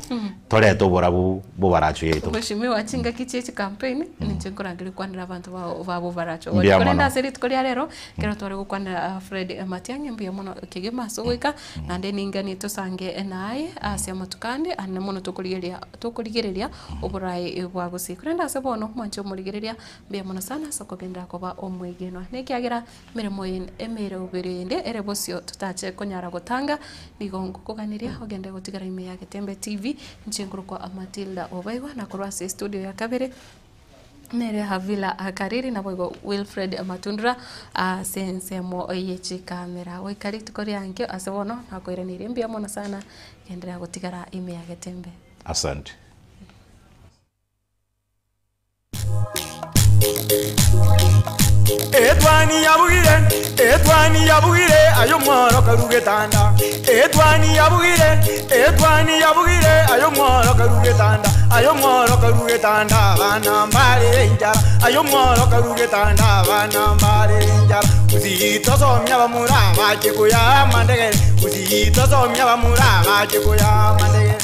torete oborabu bw'obaracho yaito. Mheshimiwa, chingaki chie chicampaign, ninche nkorangeria gokwanera abanto bao ba bobaracho. Mbuya Korende mono. ase rituko ria rero, ekero tware gokwanera Fred Matiang'i, mbuya mono kegima ase ogoika, naende ninganie tosange naye ase amatuko ande, ande mono tokorigereria tokorigereria oboraai bwa gusii. Korende ase bono, mwanche omorigereria, mbuya mono sana ase okogenderera koba omwegenwa. Nekiagera emeremo eye emeroberi ende ere bosio totache konyara gotanga, nigo ngokoganeria ogende gotigara ime ya Getembe TV, inche nkorokwa Matilda Obaigwa, na korwa ase estudio ya kabere, nere Havila Kariri naboigo Wilfred Matundura ase ensemo ye chikamera. Goika rituko riankio ase bono nakoiraneirie mbuya mono sana, genderera gotigara ime ya Getembe. Asante. Etwani yabugire, etwani yabugire, aye omworo karue getanda. Etwani yabugire, etwani yabugire, aye omworo karue getanda. Aye omworo karue getanda, abana mbare enchara. Aye omworo karue getanda, abana mbare enchara. Gusii tosomia abamura bache koyaa amandegere. Gusii tosomia abamura bache koyaa amandegere.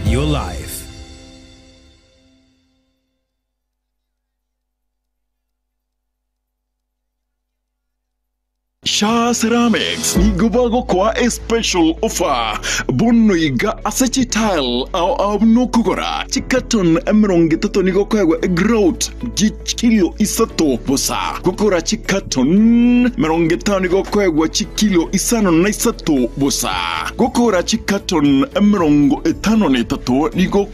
Your life. Shaa Ceramics nigo bagokoa a special offer bono iga ase chitile ao ao buna okogora chicarton 30 nigo okoegwa egrout chikilo isato bosa. Gokora chicarton 50 nigo okoegwa chikilo isano na isato bosa. Gokora chicarton 53 nigo.